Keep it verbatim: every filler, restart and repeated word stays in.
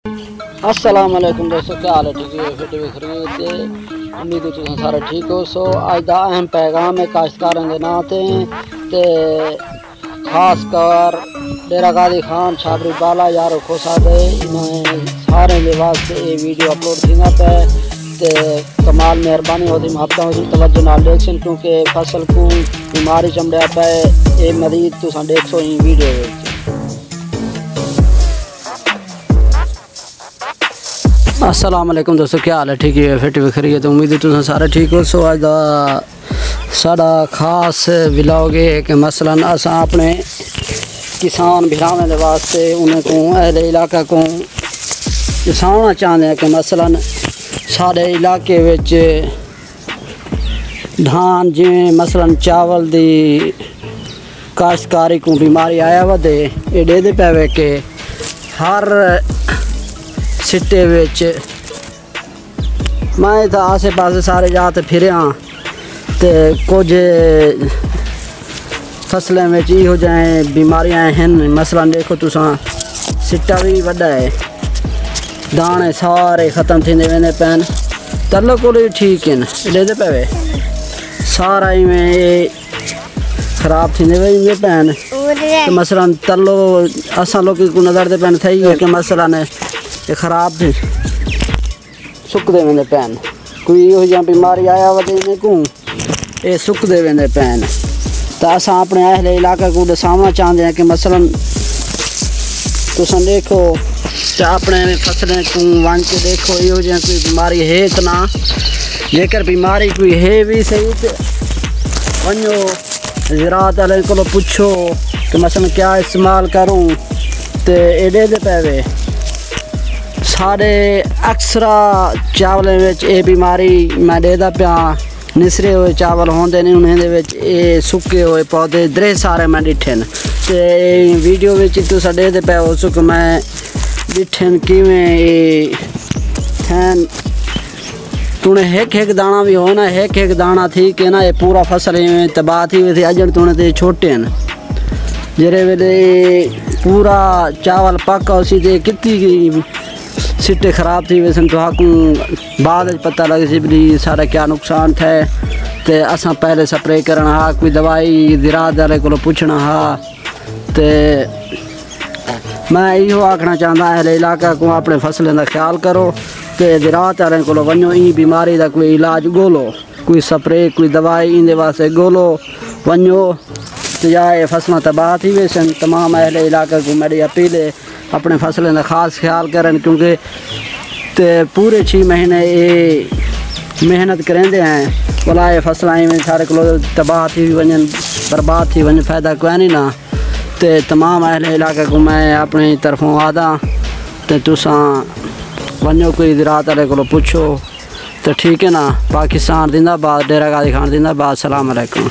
السلام علیکم دوستو، کیا حال ہے؟ ٹھیک ہے؟ فٹ وی خرید دے، امید ہے تساں سارے ٹھیک ہو۔ سو اج دا اہم پیغام ہے کاشتکاراں دے ناں تے، تے خاص کر ڈیرہ غازی خان، چھابری بالا، یارو کھوسہ دے، انہاں سارے دے واسطے اے ویڈیو اپلوڈ تھیندا پے۔ تے کمال مہربانی ہوسی، محبتاں ہوسی، توجہ نال ڈیکھسن، کیونکہ فصل کوں بیماری چمڑیا پے۔ اے مزید تساں ڈیکھسو ایں ویڈیو وچ۔ السلام علیکم دوستو، کیا حال ہے؟ ٹھیک ہے؟ فٹ وی خرید؟ امید ہے تساں سارے ٹھیک ہو۔ سو اج دا ساڈا خاص ولاگ اے ہے کہ مثلاً اساں اپنے کسان بھراواں دے واسطے، انہیں کوں، اہل علاقہ کوں ڈساونا چاہندے ہیں کہ مثلاً ساڈے علاقے وچ دھان، جویں مثلاً چاول دی کاشتکاری کوں بیماری آیا ودے، اے ڈیدے پے وے کہ ہر سٹے وچ، میں تاں آسے پاسے سارے جا تے پھریا تے کجھ فصلیں وچ ایہو جہیں بیماریاں ہن۔ مثلاً ڈیکھو تساں، سٹا وی وڈا ہے، دانے سارے ختم تھیندے ویندے پین۔ تلے کول وی ٹھیک ہن، ڈیدے پے وے، سارا ایویں اے خراب تھیندے ویندے پین۔ تے مثلاً تلو اساں لوکی کوں نظر دے پین تھئی ہے کہ مثلاً اے خراب تھی سکدے ویندے پین۔ کوئی ایہو جہاں بیماری آیا ودے انہیں کوں، اے سکدے ویندے پین۔ تاں اساں اپنے اہل علاقہ کوں ڈساونا چاہندے ہیں کہ مثلاً تساں ڈیکھو تے اپنے فصلیں کوں ونج کے ڈیکھو، ایہو جہاں کوئی بیماری ہے تاں نہ۔ جیکر بیماری کوئی ہے وی صحیح تے ونجو زراعت والے کولو پچھو کہ مثلاً کیا استعمال کروں، تے اے ڈیدے پے وے۔ ساڈے اکثرا چاولیں وچ اے بیماری میں ڈیدا پیاں، نسرے ہوئے چاول ہوندے نے، انہیں دے وچ اے سکے ہوئے پودے درے سارے میں ڈٹھن۔ تے ویڈیو وچ تساں ڈیدے پے ہو سو کہ میں ڈٹھن کیویں اے تھین۔ تونے ہک ہک دانا وی ہونا، ہک ہک دانا تھی کے نا، اے پورا فصل ایویں تباہ تھی ویسی۔ اجن تونے تے چھوٹے ہن، جیڑھے ویلے پورا چاول پک ہوسی تے کتی سٹے خراب تھی ویسن، تہاکوں بعد وچ پتہ لگ سی بھلی سارا کیا نقصان تھے۔ تے اساں پہلے سپرے کرنا ہا، کوئی دوائی زراعت والے کولو پوچھنا ہا۔ تے میں ایہو آکھنا چاہندا، اہل علاقہ کوں اپنے فصلیں دا خیال کرو تے زراعت والے کولو ونجو، ایں بیماری دا کوئی علاج گولو، کوئی سپرے، کوئی دوائی ایندے واسطے گولو، ونجو تے یا اے فصلاں تباہ تھی ویسن۔ تمام اہل علاقہ کوں میری اپیل ہے اپنے فصلیں دا خاص خیال کرن، کیونکہ تے پورے چھی مہینے اے محنت کریندے ہیں، ولا اے فصلاں ایویں سارے کولو تباہ تھی ونجن، برباد تھی ونجن، فائدہ کوئی نہیں نا۔ تے تمام اہل علاقہ کوں میں اپنی طرفوں آہداں تے تساں ونجو کوئی زراعت والے کولو پچھو تے ٹھیک ہے نا۔ پاکستان زندہ باد، ڈیرہ غازی خان زندہ باد، السلام علیکم۔